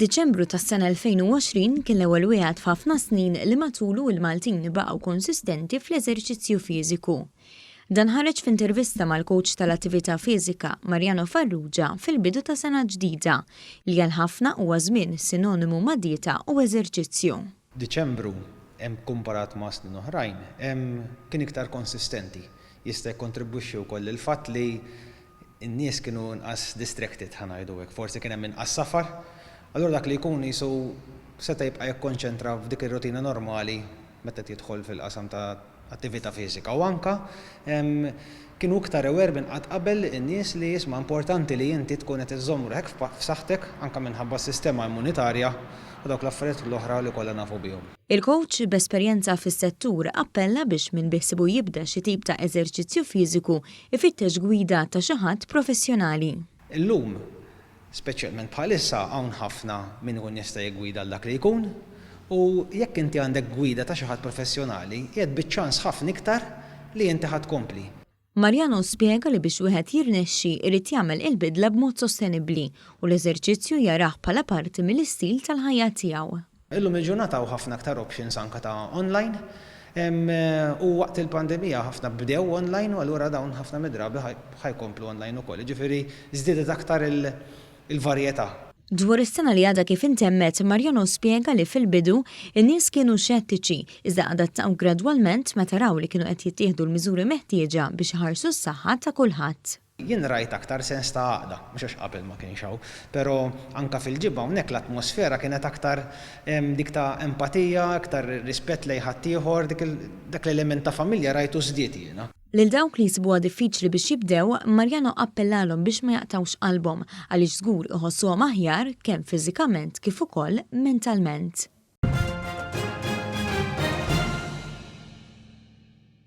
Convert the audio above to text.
Diċembru tas-sena 2020 kien l-ewwel wieħed f'ħafna snin li matulu il-Maltin baqgħu konsistenti fl-eżerċizzju fiżiku. Dan ħareġ f'intervista mal-coach tal-attività fiżika Mariano Farrugia fil-bidu ta' sena ġdida li għal ħafna huwa żmien sinonimu ma' dieta u eżerċizzju. Diċembru, hemm komparat ma' snin oħrajn, hemm kien iktar konsistenti. Jista' jikkontribwixxi wkoll il-fatt li n-nies kienu inqas distracted, ħa ngħidu hekk, forsi kien hemm inqas safar, allura dak li jkun qisu seta' jibqa' jikkonċentra f'dik ir-rutina normali meta qed jidħol fil-qasam ta' attività fiżika. U anke kienu iktar aware minn qatt qabel in-nies li isma' importanti li inti tkun qed iżżomm ruħek f'saħħtek anke minħabba s-sistema immunitarja u dawk l-affarijiet l-oħra li kollha nafu bihom. Il-coach b'esperjenza fis-settur appella biex min biħsibu jibda xi tip ta' eżerċizzju fiżiku ifittex gwida ta' xi ħadd professjonali. Illum, speċjalment bħalissa, hawn ħafna min ikun jista' jiggwida għal dak li jkun u jekk inti għandek gwida ta' xi ħadd professjonali, qiegħed biċ-ċans ħafna iktar li inti ħa tkompli. Mariano spjega li biex wieħed jirnexxi irid jagħmel il-bidla b'mod sostenibbli u l-eżerċizzju jarah bħala parti mill-istil tal-ħajja tiegħu. Illum il-ġurnata hawn ħafna aktar options anke ta' online u waqt il-pandemija ħafna bdew online u allura dawn ħafna mid-drabi ħa jkomplu online ukoll. Jiġifieri żdiedet aktar il-varjetà. Dwar is-sena li għadha kif intemmet, Mariano spjega li fil-bidu, in-nies kienu xettiċi, iżda adattaw gradwalment meta raw li kienu qed jittieħdu l-miżuri meħtieġa biex iħarsu s-saħħa ta' kulħadd. Jien rajt aktar sens ta' għaqda, mhux għax qabel ma kienx hawn, però anke fil-ġibgħa hawnhekk l-atmosfera kienet aktar dik ta' empatija, iktar rispett lejn ħaddieħor, dik dak l-element ta' familja rajtu żdied jiena. Lil dawk li jsibuha diffiċli biex jibdew, Mariano appellalhom biex ma jaqtgħux qalbhom għaliex żgur iħossuhom aħjar kemm fiżikament kif ukoll mentalment.